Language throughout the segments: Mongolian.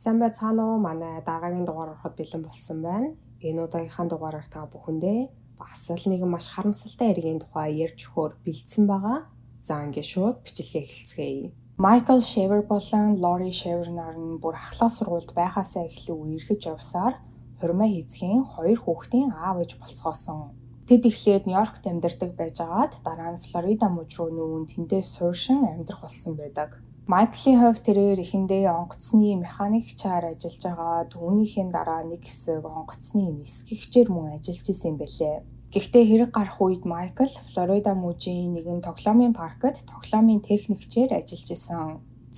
Сайн байцгаана уу? Манай дараагийн дугаар ороход бэлэн болсон байна. Энэ удаагийнхаа дугаараар та бүхэндээ бас л нэгэн маш харамсалтай хэргийн тухай ярьж өгөхөөр бэлдсэн байгаа. За, ингээд шууд бичлэгээ эхэлцгээе. Майкл Шевер болон Лори Шевер нар нь бүр ахлах сургуульд байхаасаа эхлэн үерхэж явсаар хурмаа хийцгийн хоёр хүүхдийн аав ээж болцгоосон. Тэд эхлээд Нью-Йоркт амьдардаг байжгаад дараа нь Флорида мужи руу нүүн тэндээ сууршин амьдрах болсон байдаг. Майклын хувьд тэрээр эхэндээ онгоцны механикчаар ажиллаж байгаа, түүнийхээ дараа нэг хэсэг онгоцны нисгэгчээр мөн ажиллаж исэн юм байлээ. Гэхдээ хэрэг гарах үед Майкл Флорида мужийн нэгэн тоглоомын паркт тоглоомын техникчээр ажиллаж исэн.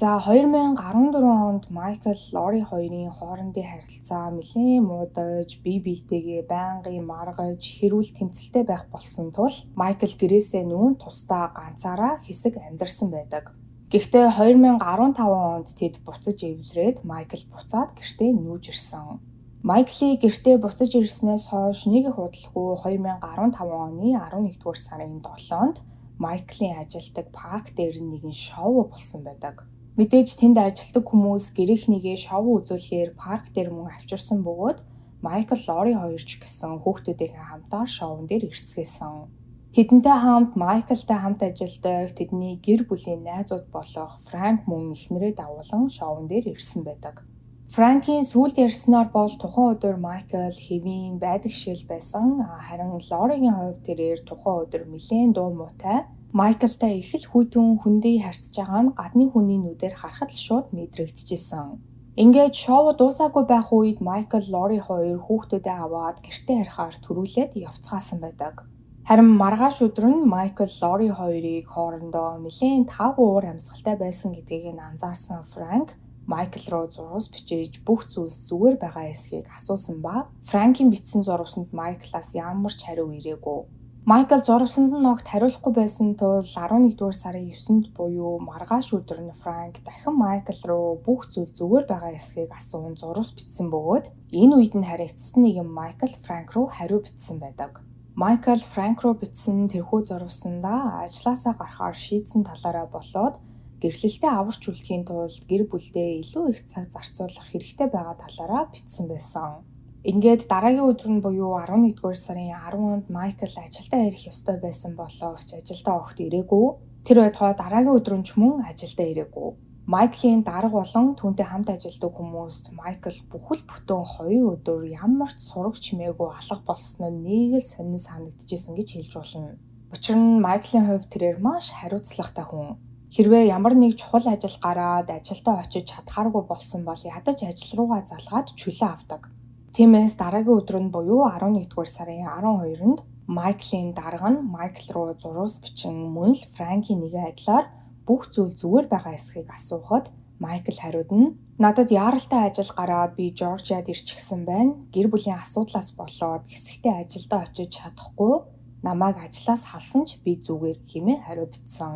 За, 2014 онд Майкл, Лори хоёрын хоорондын харилцаа нэлээн муудаж, бие биетэйгээ байнгын маргаж, хэрүүл тэмцэлтэй байх болсон тул Майкл гэрээсээ нүүн тусдаа ганцаараа хэсэг амьдарсан байдаг. Гэхдээ 2015 онд тэд буцаж эвлэрээд, Майкл буцаад гэртээ нүүж ирсэн. Майклыг гэртээ буцаж ирснээс хойш нэг их удалгүй 2015 оны 11-р сарын 7-нд Майклийн ажилладаг парк дээр нэгэн шоу болсон байдаг. Мэдээж тэнд ажилладаг хүмүүс гэрийнхнийгээ шоу үзүүлэхээр парк дээр мөн авчирсан бөгөөд Майкл, Лори хоёр ч гэсэн хүүхдүүдийнхээ хамтаар шоун дээр ирцгээсэн. Тэдэнтэй хамт Майклтай хамт ажилладаг тэдний гэр бүлийн найзууд болох Франк мөн эхнэрээ дагуулан шоун дээр ирсэн байдаг. Франкийн сүүлд ярьснаар бол тухайн өдөр Майкл хэвийн байдаг шиг л байсан. Харин Лоригийн хувьд тэрээр тухайн өдөр нэлээн дуу муутай, Майклтай их л хүйтэн хүндий харьцаж байгаа нь гадны хүний нүдээр харахад л шууд мэдрэгдэжсэн. Ингээд шоу дуусаагүй байх үед Майкл, Лори хоёр хүүхдүүдээ аваад гэртээ харихаар түрүүлээд явцгаасан байдаг. Харин маргааш өдөр нь Майкл, Лори хоёрыг хоорондоо нэлээн таагүй уур амьсгалтай байсан гэдгийг нь анзаарсан Франк Майкл руу зурвас бичиж, бүх зүйлс зүгээр байгаа эсэхийг асуусан ба Франкийн бичсэн зурвасанд Майклаас ямар ч хариу ирээгүй. Майкл зурвасанд нь огт хариулахгүй байсан тул 11-р сарын 9-нд буюу маргааш өдөр нь Франк дахин Майкл руу бүх зүйл зүгээр байгаа эсэхийг асуун зурвас бичсэн бөгөөд энэ үед нь харин эцэст нэгэн Майкл Франк руу хариу бичсэн байдаг. Майкл Франк руу бичсэн тэрхүү зурвасандаа ажлаасаа гарахаар шийдсэн талаараа болоод гэрлэлтээ аварч үлдэхийн тулд гэр бүлдээ илүү их цаг зарцуулах хэрэгтэй байгаа талаараа бичсэн байсан. Ингээд дараагийн өдөр нь буюу 11-р сарын 10-нд Майкл ажилдаа ирэх ёстой байсан боловч ажилдаа огт ирээгүй. Тэр байтугай дараагийн өдөр нь ч мөн ажилдаа ирээгүй. Майклийн дарга болон түүнтэй хамт ажилладаг хүмүүст Майкл бүхэл бүтэн 2 өдөр ямар ч сураг чимээгүй алга болсон нь нэг л сонин санагдчихсэн гэж хэлж болно. Учир нь Майклийн хувьд тэрээр маш хариуцлагатай хүн. Хэрвээ ямар нэг чухал ажил гараад ажилдаа очиж чадхааргүй болсон бол ядаж ажил руугаа залгаад чөлөө авдаг. Тиймээс дараагийн өдөр нь буюу 11-р сарын 12-нд Майклийн дарга нь Майкл руу зурвас бичин мөн л Франкийн нэгэн адилаар бүх зүйл зүгээр байгаа эсэхийг асуухад Майкл хариуд нь "Надад яаралтай ажил гараад би Жоржиад ирчихсэн байна. Гэр бүлийн асуудлаас болоод хэсэгтээ ажилдаа очиж чадахгүй, намайг ажлаас халсан ч би зүгээр" хэмээн хариу бичсэн.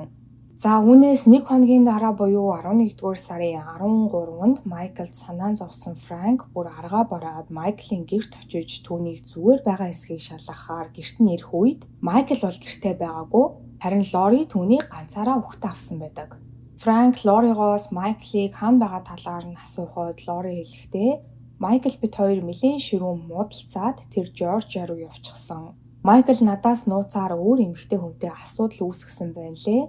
За, үүнээс нэг хоногийн дараа буюу 11-р сарын 13-нд Майклд санаа зовсон Франк бүр аргаа бараад Майклийн гэрт очиж, түүнийг зүгээр байгаа эсэхийг шалгахаар гэрт нь ирэх үед Майкл бол гэртээ байгаагүй, харин Лори түүнийг ганцаараа угтан авсан байдаг. Франк Лоригоос Майклыг хаана байгаа талаар нь асуухад Лори хэлэхдээ Майкл бид хоёр нэлээн ширүүн муудалцаад тэр Жоржиа руу явчихсан. Майкл надаас нууцаар өөр эмэгтэй хүнтэй асуудал үүсгэсэн байна лээ.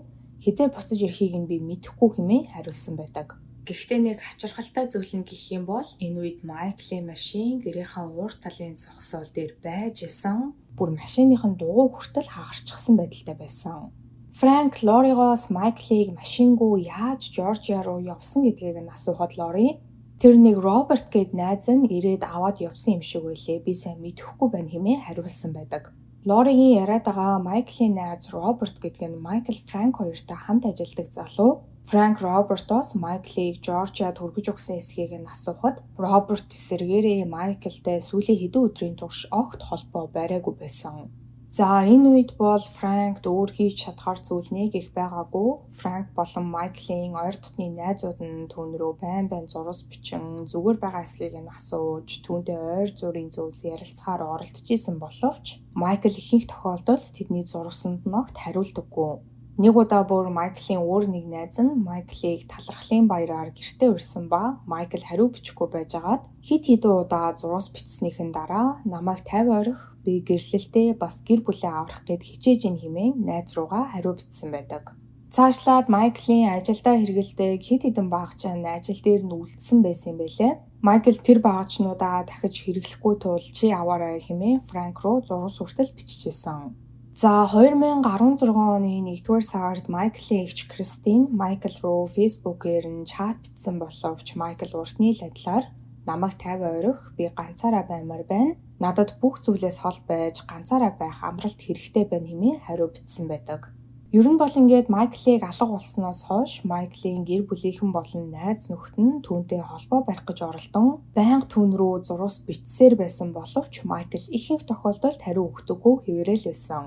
Хэзээ буцаж ирэхийг нь би мэдэхгүй хэмээн хариулсан байдаг. Гэхдээ нэг хачирхалтай зүйл нь гэх юм бол энэ үед Майклийн машин гэрийнхээ урд талын зогсоол дээр байж исэн. Бүр машиных нь дугуй хүртэл хагарчихсан байдалтай байсан. Франк Лоригоос Майклыг машингүй яаж Жоржиа руу явсан гэдгийг нь асуухад Лори тэр нэг Роберт гээд найз нь ирээд аваад явсан юм шиг байлээ. Би сайн мэдэхгүй байна хэмээн хариулсан байдаг. Лоригийн яриад байгаа Майклийн найз Роберт гэдэг нь Майкл, Франк хоёртой хамт ажилладаг залуу. Франк Робертоос Майклыг Жоржиад хүргэж өгсөн эсэхийг нь асуухад Роберт эсэргээрээ Майклтай сүүлийн хэдэн өдрийн турш огт холбоо бариагүй байсан. За, энэ үед бол Франкт өөр хийж чадахаар зүйл нэг их байгаагүй. Франк болон Майклийн ойр дотны найзууд нь түүн рүү байн байн зурвас бичин, зүгээр байгаа эсэхийг нь асууж, түүнтэй ойр зуурын зүйлс ярилцахаар оролдож исэн боловч Майкл ихэнх тохиолдолд тэдний зурвасанд нь огт хариулдаггүй. Нэг удаа бүр Майклийн өөр нэг найз нь Майклыг талархлын баяраар гэртээ урьсан ба Майкл хариу бичихгүй байжгаад хэд хэдэн удаа зурвас бичснийхэн дараа намайг 50 орхи би гэрлэлтээ бас гэр бүлээ аврах гээд хичээж ийн хэмээн найз руугаа хариу бичсэн байдаг. Цаашлаад Майклийн ажилдаа хэрэгэлдэг хэд хэдэн багач нь ажил дээр нь үлдсэн байсан юм байлээ. Майкл тэр багачнуудаа дахиж хэрэглэхгүй тул чи аваарай хэмээн Франк руу зурвас хүртэл биччихсэн. За, 2016 оны 1-р сард Майклийн эгч Кристин Майкл руу Facebook-ээр нь чат бичсэн боловч Майкл урдны л адилаар намайг 50 орхи, би ганцаараа баймаар байна. Надад бүх зүйлээс хол байж ганцаараа байх амралт хэрэгтэй байна хэмээн хариу бичсэн байдаг. Ер нь бол ингээд Майклыг алга болсноос хойш Майклийн гэр бүлийнхэн болон найз нөхөд нь түүнтэй холбоо барих гэж оролдон байнга түүн рүү зурвас бичсээр байсан боловч Майкл ихэнх тохиолдолд хариу өгдөггүй хэвээрээ л байсан.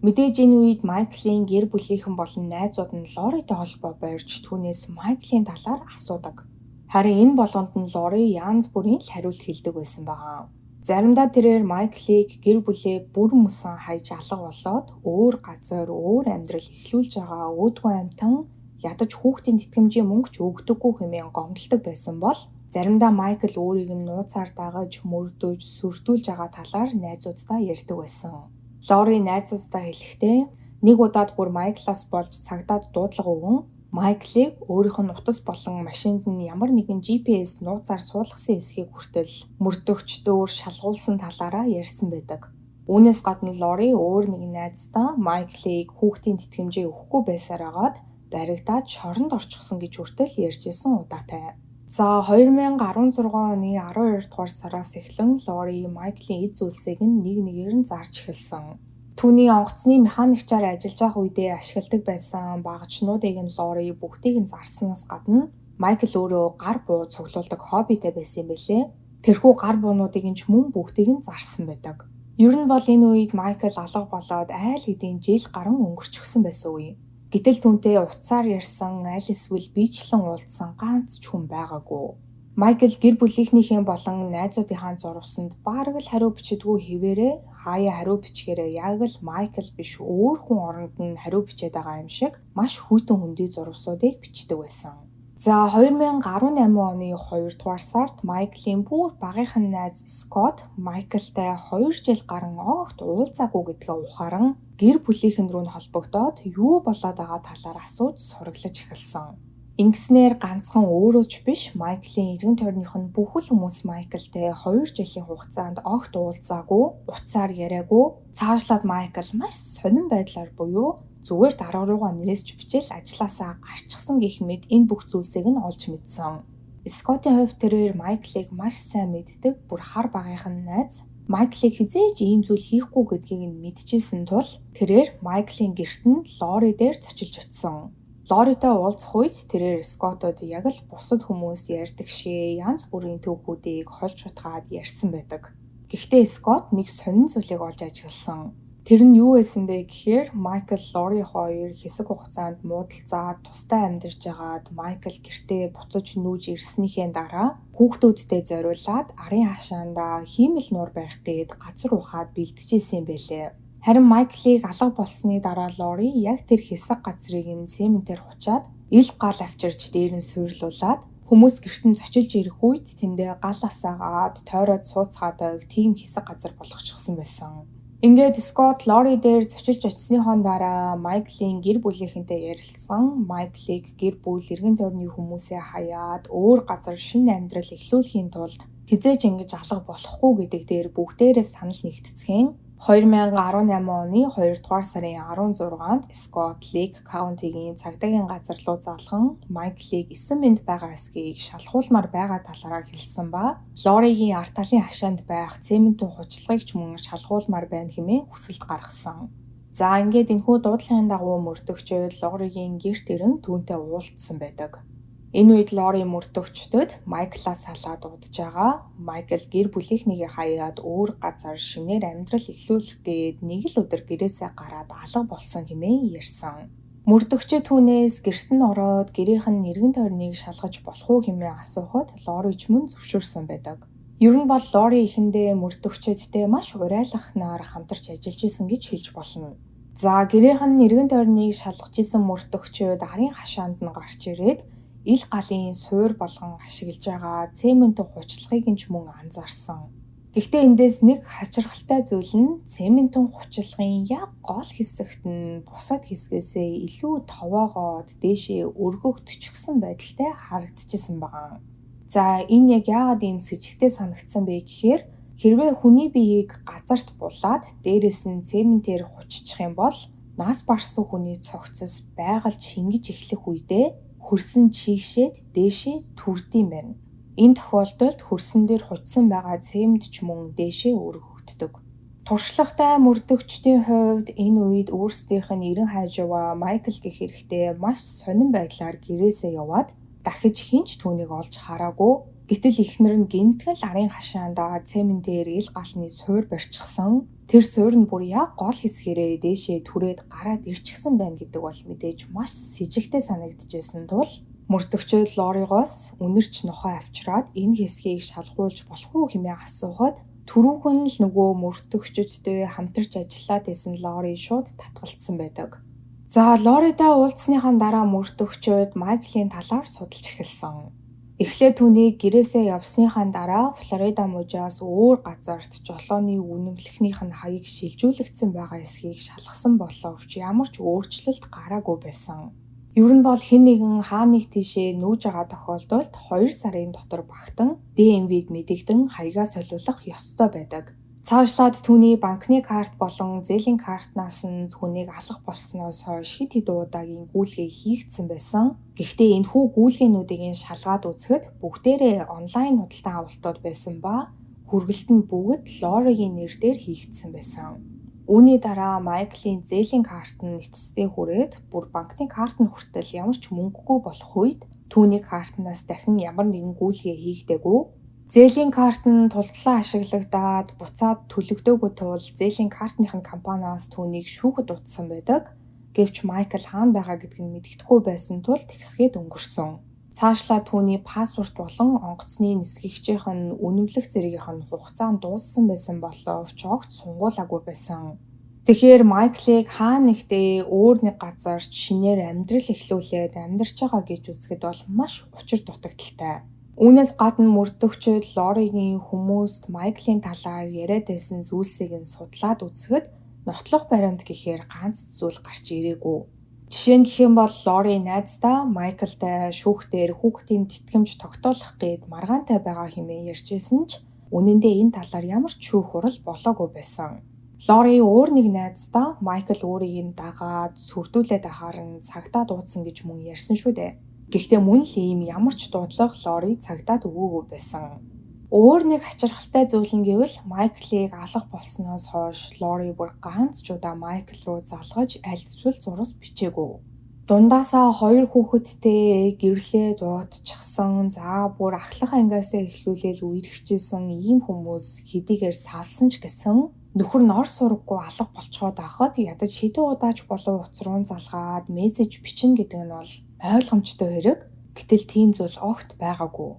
Мэдээж энэ үед Майклийн гэр бүлийнхэн болон найзууд нь Лоритой холбоо барьж түүнээс Майклийн талаар асуудаг. Харин энэ болгонд нь Лори янз бүрийн л хариулт хэлдэг байсан байгаа. Заримдаа тэрээр Майклыг гэр бүлээ бүр мөсөн хаяж алга болоод өөр газар өөр амьдрал эхлүүлж байгаа өөдгөө амьтан, ядаж хүүхдийн тэтгэмжийн мөнгө ч өгдөггүй хэмээн гомдолдог байсан бол заримдаа Майкл өөрийг нь нууцаар дагаж, мөрдөж, сүрдүүлж байгаа талаар найзууддаа ярьдаг байсан. Лори найзууддаа хэлэхдээ нэг удаад бүр Майклаас болж цагдаад дуудлага өгөн Майклыг өөрийнх нь утас болон машинд нь ямар нэгэн GPS нууцаар суулгасан эсэхийг хүртэл мөрдөгчдөөр шалгуулсан талаараа ярьсан байдаг. Үүнээс гадна Лори өөр нэгэн найздаа Майклыг хүүхдийн тэтгэмжээ өгөхгүй байсаар байгаад баригдаад шоронд орчихсон гэж хүртэл ярьж исэн удаатай. За, 2016 оны 12 дугаар сараас эхлэн Лори Майклийн эд зүйлсийг нь нэг нэгээр нь зарж эхэлсэн. Түүний онгоцны механикчаар ажиллаж байгаа үедээ ашигладаг байсан багажнуудыг нь Лори бүгдийг нь зарснаас гадна Майкл өөрөө гар буу цуглуулдаг хоббитэй байсан юм байлээ. Тэрхүү гар буунуудыг нь ч мөн бүгдийг нь зарсан байдаг. Ер нь бол энэ үед Майкл алга болоод айл хэдийн жил гарan өнгөрчихсөн байсан үе. Гэтэл түүнтэй утсаар ярьсан аль эсвэл биечлэн уулзсан ганц ч хүн байгаагүй. Майкл гэр бүлийнхнийхээ болон найзуудынхаа зурвасанд бараг л хариу бичдэггүй хэвээрээ хаяа хариу бичгээрээ яг л Майкл биш өөр хүн оронд нь хариу бичээд байгаа юм шиг маш хүйтэн хөндий зурвасуудыг бичдэг байсан. За, 2018 оны 2 дугаар сард Майклийн бүр багийнхан найз Скотт Майклтай 2 жил гарan огт уулзаагүй гэдгээ ухааран гэр бүлийнхэн рүү нь холбогдоод юу болоод байгаа талаар асууж сураглаж эхэлсэн. Ингэснээр ганцхан өөрөө ч биш, Майклийн эргэн тойрных нь бүхэл хүмүүс Майклтай 2 жилийн хугацаанд огт уулзаагүй, утсаар яриаггүй. Цаашлаад Майкл маш сонин байдлаар буюу зүгээр дарга руугаа мессеж бичээл ажлаасаа гарчихсан гэх мэт энэ бүх зүйлсийг нь олж мэдсэн. Скоттын хувьд тэрээр Майклыг маш сайн мэддэг, бүр хар багийнхан найз Майклыг хэзээ ч ийм зүйл хийхгүй гэдгийг нь мэдчихсэн тул тэрээр Майклийн гэрт нь Лори дээр зочилж очсон. Лоритой уулзах үед тэрээр Скоттод яг л бусад хүмүүс ярьдаг шиг янз бүрийн түүхүүдийг холж утгаад ярьсан байдаг. Гэхдээ Скотт нэг сонин зүйлийг олж ажигласан. Тэр нь юу байсан бэ гэхээр Майкл, Лори хоёр хэсэг хугацаанд муудалцаад тусдаа амьдарч байгаад Майкл гэртээ буцаж нүүж ирснийхээ дараа хүүхдүүдтэй зориулаад арын хашаандаа хиймэл нуур барих гээд газар ухаад бэлтжижсэн юм байлээ. Харин Майклыг алга болсны дараа Лори яг тэр хэсэг газрыг нь цементээр хучаад ил гал авчирч дээр нь суйрлуулад хүмүүс гэрт нь зочилж ирэх үед тэндээ гал асаагаад тойроод сууцгаадаг тийм хэсэг газар болгочихсон байсан. Ингээд Скотт Лори дээр зочилж очисныхон дараа Майклийн гэр бүлийнхэнтэй ярилцсан. Майклыг гэр бүл, эргэн тойрны хүмүүсээ хаяад өөр газар шинэ амьдрал эхлүүлэхийн тулд хэзээ ч ингэж алга болохгүй гэдэг дээр бүгдээрээ санал нэгтцгэн 2018 оны 2 дугаар сарын 16-нд Скотт Лейк Каунтигийн цагдаагийн газар руу залган Майклыг 9 мэнд байгаа эсэхийг шалхуулмаар байгаа талаараа хэлсэн ба Лоригийн ард талын хашаанд байх цементийн хучлагыг ч мөн шалгуулмаар байна хэмээн хүсэлт гаргасан. За, ингээд энэхүү дуудлагын дагуу мөрдөгчид Лоригийн гэрт ирэн түүнтэй уулзсан байдаг. Энэ үед Лори мөрдөгчдөд Майклаас салаад удаж байгаа. Майкл гэр бүлийнхнийгээ хаяад өөр газар шинээр амьдрал эхлүүлэх гээд нэг л өдөр гэрээсээ гараад алга болсон хэмээн ярьсан. Мөрдөгчид түүнээс гэрт нь ороод гэрийнх нь эргэн тойрныг шалгаж болох уу хэмээн асуухад Лори ч мөн зөвшөөрсөн байдаг. Ер нь бол Лори эхэндээ мөрдөгчөдтэй маш уриалгахнаар хамтарч ажиллаж исэн гэж хэлж болно. За, гэрийнх нь эргэн тойрныг шалгаж исэн мөрдөгчүүд арын хашаанд нь гарч ирээд ил галын суур болгон ашиглаж байгаа цементэн хучлагыг нь ч мөн анзаарсан. Гэхдээ эндээс нэг хачирхалтай зүйл нь цементэн хучлагын яг гол хэсэгт нь бусад хэсгээсээ илүү товоогоод дээшээ өргөгдчихсөн байдалтай харагдчихсан байгаа. За, энэ яг яагаад ийм сэжигтэй санагдсан бэ гэхээр хэрвээ хүний биеийг газарт булаад дээрээс нь цементээр хуччих юм бол нас барсан хүний цогцос байгальд шингэж эхлэх үедээ хөрсөн чийгшээд дээшээ түрдэм байна. Энэ тохиолдолд хөрсөн дээр хучсан байгаа цемент ч мөн дээшээ өргөгддөг. Туршлагатай мөрдөгчдийн хувьд энэ үед өөрсдийнх нь эрен хайжуваа Майкл гэх эрэгтэй маш сонин байдлаар гэрээсээ яваад дахиж хэн ч түүнийг олж хараагүй. Гэтэл эхнэр нь гэнэтхэн л арын хашаандаа цементээр ил галны суур барьчихсан. Тэр суур нь бүр яг гол хэсгээрээ дээшээ түрээд гараад ирчихсэн байна гэдэг бол мэдээж маш сэжигтэй санагдчихсэн тул мөрдөгчид Лоригоос үнэрч нохой авчираад энэ хэсгийг шалгуулж болох уу хэмээн асуухад түрүүхэн л нөгөө мөрдөгчөдтэй хамтарч ажиллаад байсан Лори шууд татгалцсан байдаг. За, Лоритой уулзсныхаа дараа мөрдөгчид Майклийн талаар судалж эхэлсэн. Эхлээд түүнийг гэрээсээ явсныхаа дараа Флорида мужаас өөр газарт жолооны үнэмлэхнийх нь хаяг шилжүүлэгдсэн байгаа эсхийг шалгасан боловч ямар ч өөрчлөлт гараагүй байсан. Ер нь бол хэн нэгэн хаа нэг тийшээ нүүж байгаа тохиолдолд 2 сарын дотор багтан DMV-д мэдэгдэн хаягаа солиулах ёстой байдаг. Цаашлаад түүний банкны карт болон зээлийн картнаас нь түүнийг алах болсноос хойш хэд хэдэн удаагийн гүйлгээ хийгдсэн байсан. Гэхдээ энэхүү гүйлгээнүүдийг нь шалгаад үзэхэд бүгдээрээ онлайн худалдан авалтууд байсан ба хүргэлт нь бүгд Лоригийн нэр дээр хийгдсэн байсан. Үүний дараа Майклийн зээлийн карт нь эцэстээ хүрээд бүр банкны карт нь хүртэл ямар ч мөнгөгүй болох үед түүний картнаас дахин ямар нэгэн гүйлгээ хийгдээгүй. Зээлийн карт нь тултлаа ашиглагдаад буцаад төлөгдөөгүй тул зээлийн картных нь компаниас түүнийг шүүхэд дуудсан байдаг. Гэвч Майкл хаана байгаа гэдг нь мэдэгдэхгүй байсан тул тэгсгээд өнгөрсөн. Цаашлаа түүний паспорт болон онгоцны нисгэгчийнх нь үнэмлэх зэргийнх нь хугацаа нь дууссан байсан боловч огт сунгуулаагүй байсан. Тэгэхээр Майклыг хаа нэгтээ өөр нэг газар шинээр амьдрал эхлүүлээд амьдарч байгаа гэж үзэхэд бол маш учир дутагдалтай. Үүнээс гадна мөрдөгчид Лоригийн хүмүүст Майклийн талаар яриад байсан зүйлсийг нь судлаад үзэхэд нотлох баримт гэхээр ганц зүйл гарч ирээгүй. Жишээ нь гэх юм бол Лори найздаа Майклтай шүүхтэр хүүхдийн тэтгэмж тогтоолох гээд маргаантай байгаа хэмээн ярьж байсан ч үнэн дээр энэ талаар ямар ч шүүх хурал болоогүй байсан. Лори өөр нэг найздаа Майкл өөрийг нь дагаад сүрдүүлээд ахаар нь цагдаа дуудсан гэж мөн ярьсан шүү дээ. Гэхдээ мөн л ийм ямар ч дуудлага Лори цагдаад өгөөгүй байсан. Өөр нэг хачирхалтай зүйл нь гэвэл Майклыг алах болсноос хойш Лори бүр ганц ч удаа Майкл руу залгаж аль эсвэл зурус бичээгүй. Дундаасаа 2 хүүхэдтэй гэрлээ дуудчихсан. За, бүр ахлах ангиасаа эхлүүлээл үерхчихсэн ийм хүмүүс хэдийгээр салсан ч гэсэн нөхөр нь ор сураггүй алга болцоход ахад ядаж хэдэн удаач болов утас руу залгаад мессеж бичнэ гэдэг нь бол ойлгомжтой хэрэг. Гэтэл тийм зүйл огт байгаагүй.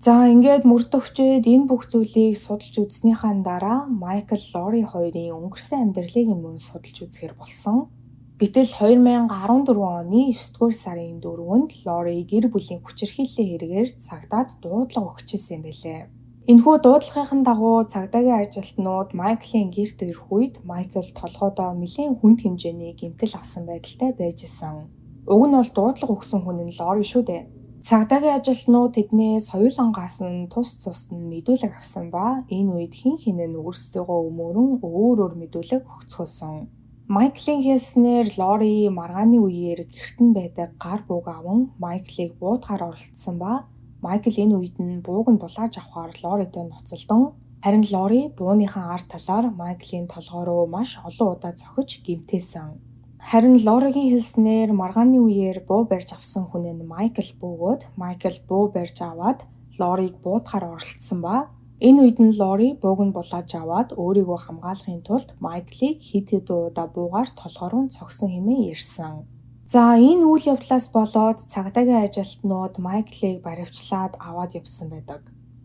За, ингээд мөрдөгчид энэ бүх зүйлийг судалж үзснийхаа дараа Майкл, Лори хоёрын өнгөрсөн амьдралыг мөн судалж үзэхээр болсон. Гэтэл 2014 оны 9-р сарын 4-нд Лори гэр бүлийн хүчирхийллийн хэрэгээр цагдаад дуудлага өгчээсэн юм байлээ. Энэхүү дуудлагын дагуу цагдаагийн ажилтнууд Майклийн гэрт ирэх үед Майкл толгойдоо нэлээн хүнд хэмжээний гэмтэл авсан байдалтай байж исэн. Уг нь бол дуудлага өгсөн хүн нь Лори шүү дээ. Цагдаагийн ажилтнууд тэднээс хоёулангаас нь тус тусад нь мэдүүлэг авсан ба энэ үед хэн хэн нь өөрсдийгөө өмөөрөн өөр өөр мэдүүлэг өгцгөөсөн. Майклийн хэлснээр Лори маргааны үеэр гэрт нь байдаг гар бууг аван Майклыг буудахаар оролдсон ба Майкл энэ үед нь бууг нь булааж авахаар Лоритой ноцолдон харин Лори бууныхаа ард талаар Майклийн толгой руу маш олон удаа цохиж гэмтээсэн. Харин Лоригийн хэлснээр маргааны үеэр буу барьж авсан хүн нь Майкл бөгөөд Майкл буу барьж аваад Лориг буудахаар оролдсон ба энэ үед нь Лори бууг нь булааж аваад өөрийгөө хамгаалахын тулд Майклыг хэд хэдэн удаа буугаар толгой руу цохисон хэмээн ярьсан. За, энэ үйл явдлаас болоод цагдаагийн ажилтнууд Майклыг баривчлаад аваад явсан байдаг.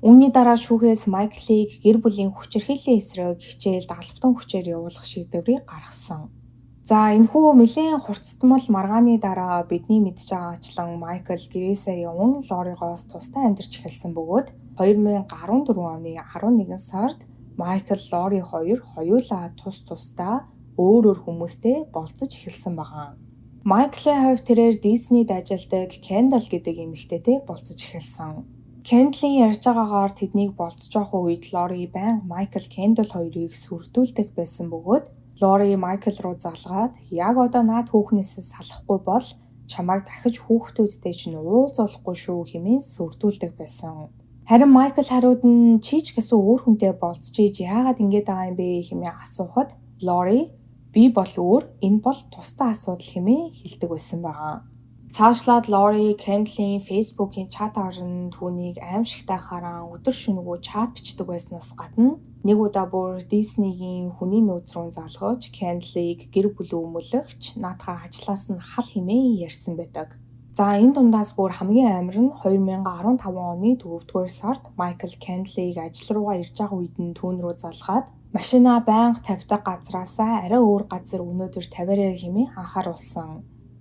Үүний дараа шүүхээс Майклыг гэр бүлийн хүчирхийллийн эсрэг хичээлд албадан хүчээр явуулах шийдвэрийг гаргасан. За, энэхүү нэлээн хурцтмал маргааны дараа бидний мэдж байгаачлан Майкл гэрээсээ яван Лоригоос тусдаа амьдарч эхэлсэн бөгөөд 2014 оны 11 сард Майкл, Лори хоёр хоёулаа тус тусдаа өөр өөр хүмүүстэй болзож эхэлсэн байгаа. Майклийн хувьд тэрээр Диснейд ажилладаг Кендалл гэдэг эмэгтэйтэй болзож эхэлсэн. Кендлийн ярьж байгаагаар тэднийг болзож явах үед Лори байнга Майкл, Кендалл хоёрыг сүрдүүлдэг байсан бөгөөд Лори Майкл руу залгаад яг одоо наад хүүхнээс салахгүй бол чамайг дахиж хүүхдүүдтэй чинь уулзуулахгүй шүү хэмээн сүрдүүлдэг байсан. Харин Майкл хариуд нь чи ч гэсэн өөр хүнтэй болзож ийж яагаад ингэж байгаа юм бэ хэмээн асуухад Лори би бол өөр, энэ бол тусдаа асуудал хэмээн хэлдэг байсан байгаа. Цаашлаад Лори Кендлийн Facebook-ийн чатаар нь түүнийг аимшигтай харан өдөр шөнөгүй чат бичдэг байснаас гадна нэг удаа бүр Диснейгийн хүний нөөц рүү залгаж Кендлийг гэр бүлээ өмөлөгч наадхаа ажлаас нь хал хэмээн ярьсан байдаг. За, энэ дундаас бүр хамгийн амар нь 2015 оны 4-р сард Майкл Кендлийг ажил руугаа ирж байгаа үед нь түүн рүү залгаад машинаа байнга тавьдаг газраасаа арай өөр газар өнөөдөр тавиарай хэмээн анхааруулсан.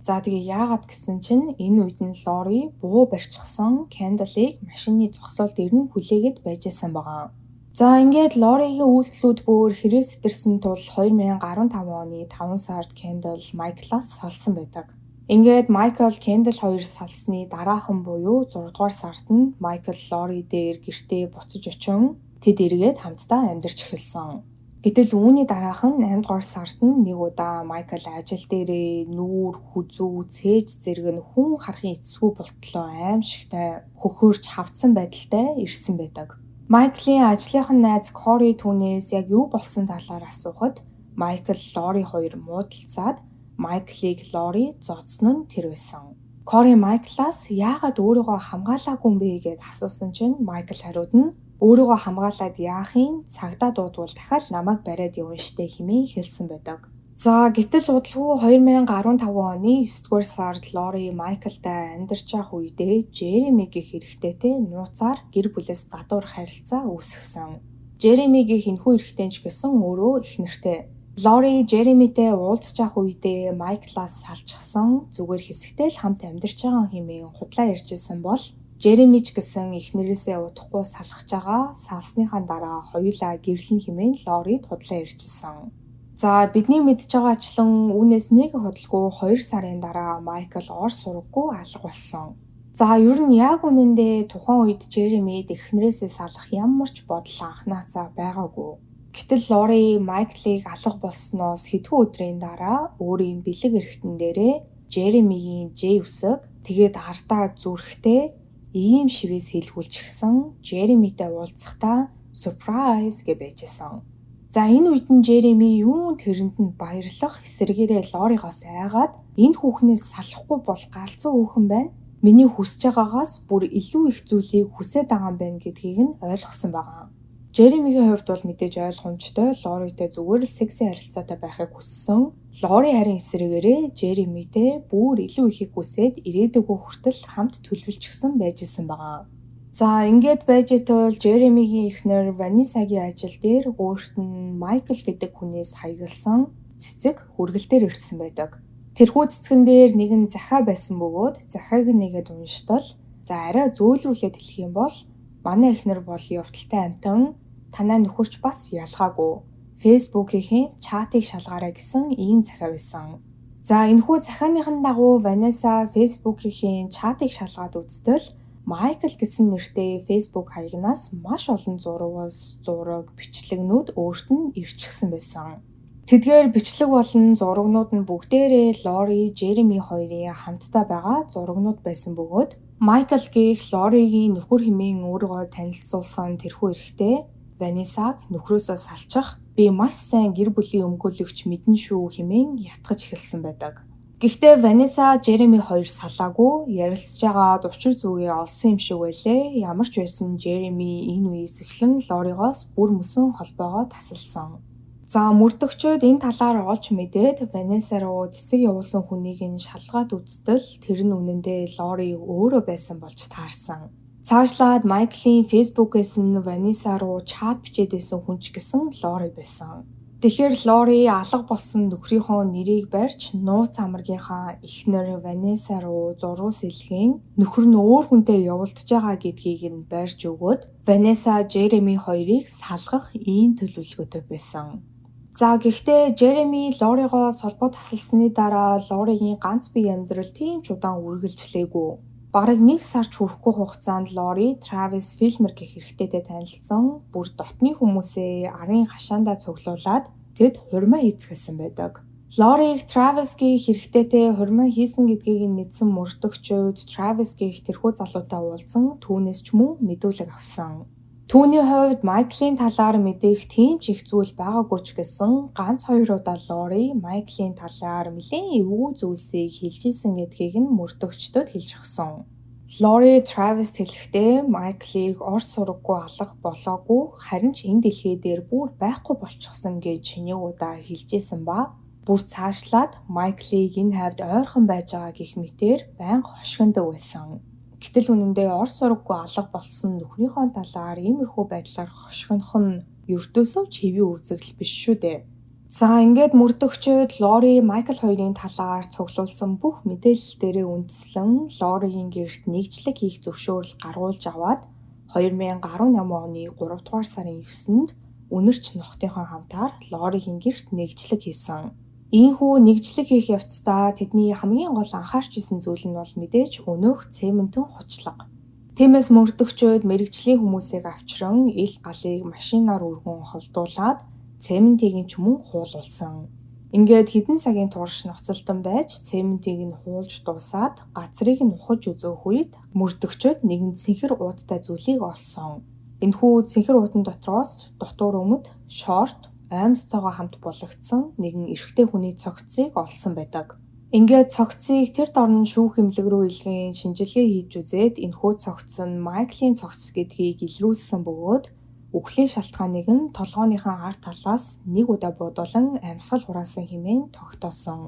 За, тэгээ яагаад гэсэн чинь энэ үед нь Лори буу барьчихсан Кендалыг машины зогсоол дээр нь хүлээгээд байж исэн байгаа. За, ингээд Лоригийн үйлдэлүүд бүр хэрэг сэтэрсэн тул 2015 оны 5 сард Кендал Майклаас салсан байдаг. Ингээд Майкл, Кендал хоёр салсны дараахан буюу 6 дугаар сард нь Майкл Лори дээр гэртээ буцаж очин тэд эргээд хамтдаа амьдарч эхэлсэн. Гэтэл үүний дараахан 8 дугаар сард нь нэг удаа Майкл ажил дээрээ нүүр, хүзүү, цээж зэрэг нь хүн харахын эцсгүй болтлоо аимшигтай хөхөрч хавдсан байдалтай ирсэн байдаг. Майклийн ажлынхан найз Кори түүнээс яг юу болсон талаар асуухад Майкл, Лори хоёр муудалцаад Майклыг Лори зодсон нь тэр байсан. Кори Майклаас яагаад өөрийгөө хамгаалаагүй юм бэ гэд асуусан чинь Майкл хариуд нь өөрийгөө хамгаалаад яах юм, цагдаа дуудвал дахиад намайг бариад явна штэ хэмээн хэлсэн байдаг. За, гэтэл удалгүй 2015 оны 9 дугаар сард Лори Майклтай амьдарч байх үедээ Жереми гэх эрэгтэйтэй нууцаар гэр бүлээс гадуур харилцаа үүсгэсэн. Жереми гэх энэхүү эрэгтэй ч гэсэн өөрөө эхнэртэй. Лори Жеремитэй уулзч явах үедээ Майклаас салчихсан, зүгээр хэсэгтэй л хамт амьдарч байгаа хэмээн худлаа ярьж исэн бол Жереми ч гэсэн эхнэрээсээ удахгүй салхаж байгаа, салсныхаа дараа хоёулаа гэрлэн хэмээн Лорид худлаа ярьжсэн. За, бидний мэдж байгаачлан үүнээс нэг худалгүй 2 сарын дараа Майкл ор сураггүй алга болсон. За, ер нь яг үнэндээ тухайн үед Жеремид эхнэрээсээ салах ямар ч бодол анхнаасаа байгаагүй. Гэтэл Лори Майклыг алга болсноос хэдхэн өдрийн дараа өөрийн бэлэг эрхтэн дээрээ Жеремигийн Ж үсэг, тэгээд ардаа зүрхтэй ийм шивээс хийлгүүлчихсэн, Жеремитэй уулзахдаа surprise гэж байжсэн. За, энэ үед нь Жереми юун тэрэнд нь баярлах эсрэгээрээ Лоригоос айгаад энэ хүүхнээс салахгүй бол галзуу хүүхэн байна. Миний хүсэж байгаагаас бүр илүү их зүйлийг хүсээд байгаа юм байна гэдгийг нь ойлгосон байгаа. Жеремигийн хувьд бол мэдээж ойлгомжтой, Лоритой зүгээр л секси харилцаатай байхыг хүссэн. Лори харин эсрэгээрээ Жеремитэй бүр илүү ихийг хүсээд ирээдүйгөө хүртэл хамт төлөвлөчихсөн байж исэн байгаа. За, ингээд байж итэл Жеремигийн эхнэр Ванисагийн ажил дээр өөрт нь Майкл гэдэг хүнээс хаягласан цэцэг хүргэлтээр ирсэн байдаг. Тэрхүү цэцгэн дээр нэгэн захиа байсан бөгөөд захиаг нэгэд уншдал, за, арай зөөлрүүлээд хэлэх юм бол манай эхнэр бол явдалтай амьтан, танай нөхөрч бас ялгаагүй. Facebook-ийн чатыг шалгаарай гэсэн ийм захиа байсан. За, энэхүү захианыхан дагуу Ванесса Facebook-ийн чатыг шалгаад үзтэл Майкл гэсэн нэртэй Facebook хаягнаас маш олон зурвас, зураг, бичлэгнүүд өөрт нь ирчихсэн байсан. Тэдгээр бичлэг болон зурагнууд нь бүгдээрээ Лори, Жереми хоёрын хамтдаа байгаа зурагнууд байсан бөгөөд Майкл гэх Лоригийн нөхөр хэмээн өөрийгөө танилцуулсан тэрхүү эрэгтэй Ванесаг нөхрөөсөө салчих, би маш сайн гэр бүлийн өмгөөлөгч мэднэ шүү хэмээн ятгах эхэлсэн байдаг. Гэхдээ Ванесса, Жереми хоёр салаагүй, ярилцж байгаад учир зүгээ олсон юм шиг байлээ. Ямар ч байсан Жереми энэ үеэс эхлэн Лоригоос бүр мөсөн холбоогоо тасалсан. За, мөрдөгчүүд энэ талаар олж мэдээд Ванесса руу цэцэг явуулсан хүнийг нь шалгаад үзтэл тэр нь үнэндээ Лори өөрөө байсан болж таарсан. Цаашлаад Майклийн Facebook-ээс нь Ванесса руу чат бичээд байсан хүн ч гэсэн Лори байсан. Тэгэхээр Лори алга болсон нөхрийнхөө нэрийг барьж нууц амаргийнхаа эхнэр Ванесса руу зуруу сэлхийн нөхөр нь өөр хүнтэй явуулдаж байгаа гэдгийг нь барьж өгөөд Ванесса, Жереми хоёрыг салгах ийм төлөвлөгөөтэй байсан. За, гэхдээ Жереми Лоригоо солбоо тасалсны дараа Лоригийн ганц бие амьдрал тийм ч удаан үргэлжлээгүй. Бараг нэг сар ч хүрэхгүй хугацаанд Лори Травис Филмер гэх эрэгтэйтэй танилцсан, бүр дотны хүмүүсээ арын хашаандаа цуглуулад тэд хурмаа хийцгэлсэн байдаг. Лориг Травис гэх эрэгтэйтэй хурмаа хийсэн гэдгийг нь мэдсэн мөрдөгчүүд Травис гэх тэрхүү залуутай уулзан түүнээс ч мөн мэдүүлэг авсан. Түүний хувьд Майклийн талаар мэдэх тийм ч их зүйл байгаагүй ч гэсэн ганц хоёр удаа Лори Майклийн талаар нэлээн эвгүй зүйлсийг хэлж ийсэн гэдгийг нь мөрдөгчдөд хэлж өгсөн. Лори Травист хэлэхдээ Майклыг Орос сураггүй алга болоогүй, харин ч энэ дэлхий дээр бүр байхгүй болчихсон гэж нэг удаа хэлж ийсэн ба бүр цаашлаад Майклыг энэ хавьд ойрхон байж байгаа гэх мэтээр байнга хошигнодог байсан. Гэтэл үнэндээ Орос сураггүй алга болсон нөхрийнхөө талаар иймэрхүү байдлаар хошигнох нь ердөөсөө ч хэвийн үзэгдэл биш шүү дээ. За, ингээд мөрдөгчид Лори, Майкл хоёрын талаар цуглуулсан бүх мэдээлэл дээрээ үндэслэн Лоригийн гэрт нэгжлэг хийх зөвшөөрөл гаргуулж аваад 2018 оны 3 дугаар сарын 9-нд үнэрч нохтынхоо хамтаар Лоригийн гэрт нэгжлэг хийсэн. Ийхүү нэгжлэг хийх явцдаа тэдний хамгийн гол анхаарч исэн зүйл нь бол мэдээж өнөөх цементэн хучлага. Тиймээс мөрдөгчид мэргэжлийн хүмүүсийг авчран ил галыг машинаар өргөн холдуулаад цементийг нь ч мөн хуулуулсан. Ингээд хэдэн цагийн турш нуцалдан байж цементийг нь хуулж дуусаад газрыг нь ухаж үзэх үед мөрдөгчид нэгэн цэнхэр уудтай зүйлийг олсон. Энэхүү цэнхэр уудан дотроос дотуур өмд, шорт, оймсцоогоо хамт булагдсан нэгэн эрэгтэй хүний цогцыг олсон байдаг. Ингээд цогцыг тэр дорн шүүх эмнэлэг рүү илгээн шинжилгээ хийж үзээд энэхүү цогц нь Майклийн цогц гэдгийг илрүүлсэн бөгөөд үхлийн шалтгааныг нь толгойнхоо ард талаас нэг удаа буудуулан амьсгал хураасан хэмээн тогтоосон.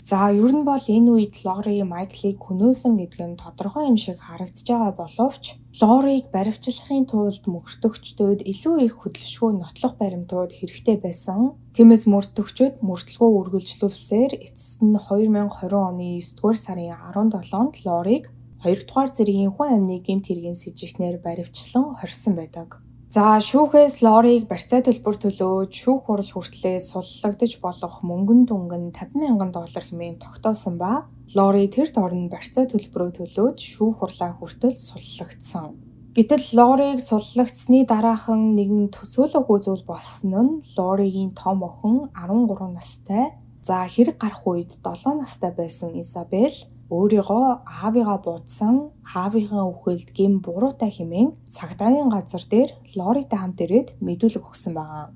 За, ер нь бол энэ үед Лори Майклыг хөнөөсөн гэдэг нь тодорхой юм шиг харагдаж байгаа боловч Лориг баривчлахын тулд мөрдөгчдөд илүү их хөдөлшгүй нотлох баримтууд хэрэгтэй байсан. Тиймээс мөрдөгчид мөрдлөгөө үргэлжлүүлсээр эцэст нь 2020 оны 9 дугаар сарын 17-нд Лориг 2 дугаар зэргийн хүн амны гэмт хэргийн сэжигтнээр баривчлан хорьсон байдаг. За, шүүхээс Лориг барьцаа төлбөр төлөөж шүүх хурал хүртлээ суллагдаж болох мөнгөн дүнг нь 50 мянган доллар хэмээн тогтоосон ба Лори тэр дор нь барьцаа төлбөрөө төлөөд шүүх хурлаа хүртэл суллагдсан. Гэтэл Лориг суллагдсаны дараахан нэгэн төсөөлөөгүй зүйл болсон нь Лоригийн том охин 13 настай, за, хэрэг гарах үед 7 настай байсан Изабель өөрийгөө аавыгаа буудсан, аавынхаа үхэлд гэм буруутай хэмээн цагдаагийн газар дээр Лоритой хамт ирээд мэдүүлэг өгсөн байгаа.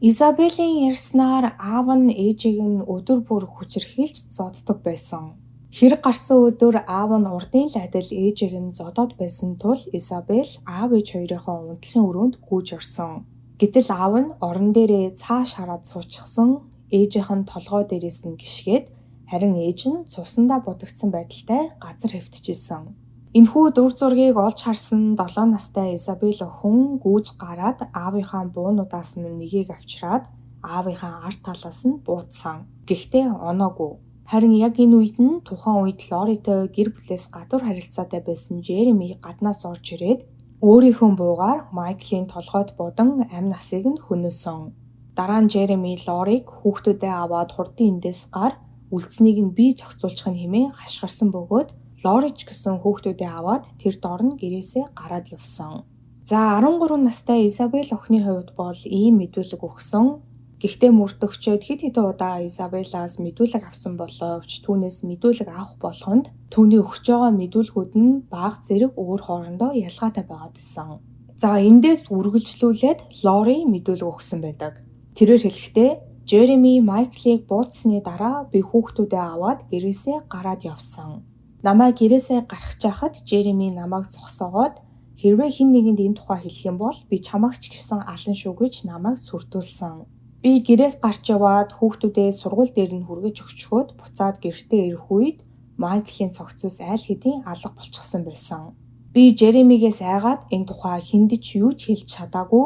Изабелийн ярьснаар аав нь ээжийг нь өдөр бүр хүчирхийлж зоддог байсан. Хэрэг гарсан өдөр аав нь урдын лайдал ээжийг нь зодоод байсан тул Изабель аав ээж хоёрынхоо унтлахын өрөөнд гүйж орсон. Гэтэл аав нь орон дээрээ цааш хараад суучихсан, ээжийнх нь толгой дээрээс нь гишгээд, харин ээж нь цусандаа будагдсан байдалтай газар хэвтчихсэн. Энэхүү дүр зургийг олж харсан 7 настай Изабель охин гүйж гараад аавынхаа буунуудаас нь нэгийг авчираад аавынхаа ард талаас нь буудсан. Гэхдээ оноогүй. Харин яг энэ үед нь тухайн үед Лоритой гэр бүлээс гадуур харилцаатай байсан Жереми гаднаас орж ирээд өөрийнхөө буугаар Майклийн толгойд буудан амь насыг нь хөнөөсөн. Дараа нь Жереми Лориг хүүхдүүдээ аваад хурдан эндээс гар, үлдсэнийг нь би зохицуулчих нь хэмээн хашгирсан бөгөөд Лори ч гэсэн хүүхдүүдээ аваад тэр дор нь гэрээсээ гараад явсан. За, 13 настай Изабель охины хувьд бол ийм мэдүүлэг өгсөн. Гэхдээ мөрдөгчид хэд хэдэн удаа Изабеллаас мэдүүлэг авсан боловч түүнээс мэдүүлэг авах болгонд түүний өгч байгаа мэдүүлгүүд нь бага зэрэг өөр хоорондоо ялгаатай байгаад байсан. За, эндээс үргэлжлүүлээд Лори мэдүүлэг өгсөн байдаг. Тэрээр хэлэхдээ Жереми Майклыг буудсаны дараа би хүүхдүүдээ аваад гэрээсээ гараад явсан. Намайг гэрээсээ гаргах Жереми намайг зогсоогоод хэрвээ хэн нэгэнд энэ тухай хэлэх юм бол би чамайг ч гэсэн алан шүү гэж намайг сүрдүүлсэн. Би гэрээс гарч яваад хүүхдүүдээ сургууль дээр нь хүргэж өгчхөөд буцаад гэртээ ирэх үед Майклийн цогцоос аль хэдийн алга болчихсон байсан. Би Жеремигээс айгаад энэ тухай хэнд ч юу ч хэлж чадаагүй.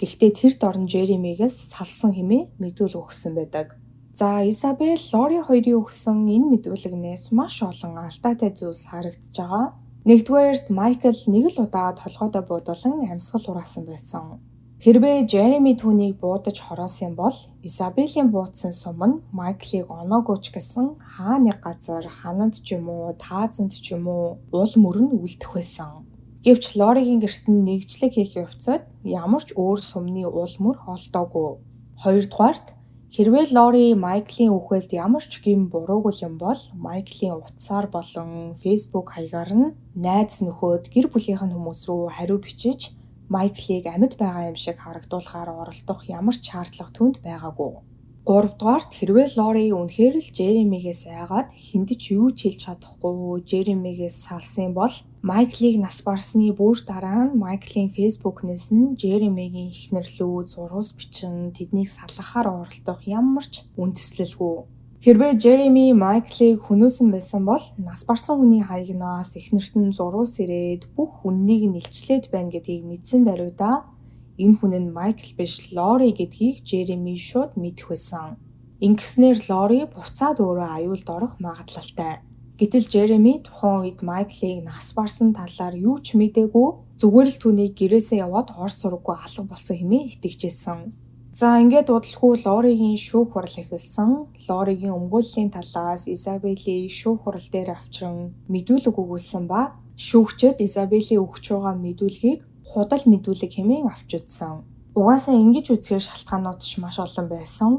Гэхдээ тэр дорн Жеремигээс салсан хэмээн мэдүүлэг өгсөн байдаг. За, Изабель, Лори хоёрын өгсөн энэ мэдүүлгнээс маш олон алдаатай зүйлс харагдаж байгаа. Нэгдүгээрт, Майкл нэг л удаа толгойдоо буудуулан амьсгал ураасан байсан. Хэрвээ Жереми түүнийг буудаж хороосон бол Изабелийн буудсан сум нь Майклыг оноогүй ч гэсэн хаа нэг газар хананд ч юм уу, таазанд ч юм уу уул мөр нь үлдэх байсан. Гэвч Лоригийн гэрт нь нэгжлэг хийх явцад ямар ч өөр сумны уул мөр олдоогүй. Хоёрдугаарт, хэрвээ Лори Майклийн үхэлд ямар ч гэм буруугүй юм бол Майклийн утсаар болон Facebook хаягаар нь найз нөхөд, гэр бүлийнх нь хүмүүс рүү хариу бичиж Майклыг амьд байгаа юм шиг харагдуулахаар оролдох ямар ч шаардлага түүнд байгаагүй. Гуравдугаарт, хэрвээ Лори үнэхээр л Жеремигээс айгаад хэнд ч юу ч хэлж чадахгүй Жеремигээс салсан бол Майклыг нас барсны бүр дараа нь Майклийн Facebook-нээс нь Жеремигийн эхнэр лүү зурвас бичин тэднийг салгахаар оролдох ямар ч үндэслэлгүй. Хэрвээ Жереми Майклыг хөнөөсөн байсан бол нас барсан хүний хаягнаас эхнэрт нь зурвас ирээд бүх үннийг нь илчлээд байна гэдгийг мэдсэн даруйдаа энэ хүн нь Майкл биш, Лори гэдгийг Жереми шууд мэдэх байсан. Ингэснээр Лори буцаад өөрөө аюулд орох магадлалтай. Гэтэл Жереми тухайн үед Майклыг нас барсан талаар юу ч мдээгүй, зүгээр л түүнийг гэрээсээ яваад ор сураггүй алга болсон хэмээн итгэжсэн. За, ингээд удалгүй Лоригийн шүүх хурал эхэлсэн. Лоригийн өмгөөллийн талаас Изабелийг шүүх хурал дээр авчран мэдүүлэг өгүүлсэн ба шүүгчид Изабелийн өгч байгаа мэдүүлгийг худал мэдүүлэг хэмээн авч үзсэн. Угаасаа ингэж үзэхээр шалтгаанууд ч маш олон байсан.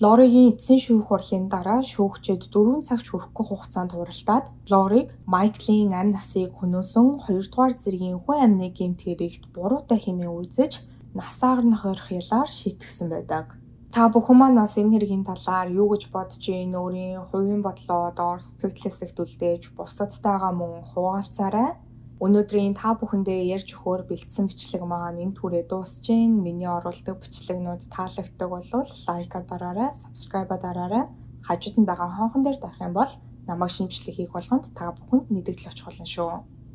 Лоригийн эцсийн шүүх хурлын дараа шүүгчид 4 цагч хүрэхгүй хугацаанд хуралдаад Лориг Майклийн амь насыг хөнөөсөн 2 дугаар зэргийн хүн амны гэмт хэрэгт буруутай хэмээн үзэж насаар нь хорих ялаар шийтгсэн байдаг. Та бүхэн маань бас энэ хэргийн талаар юу гэж бодож байна? Өөрийн хувийн бодлоо доор сэтгэгдэл хэсэгт үлдээж бусадтайгаа мөн хуваалцаарай. Өнөөдрийн та бүхэндээ ярьж өгөхөөр бэлдсэн бичлэг маань энэ түрээ дуусж байна. Миний оруулдаг бичлэгнүүд таалагддаг бол like аа дараарай, subscribe дараарай. Хажууд нь байгаа хонхон дээр дарах юм бол намайг шинэ бичлэг хийх болгонд та бүхэнд мэдэгдэл очих болно шүү.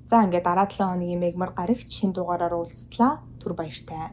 За, ингээд дараа 7 хоногийн мегмар гарагт шинэ дугаараар уулзлаа. Түр баяртай.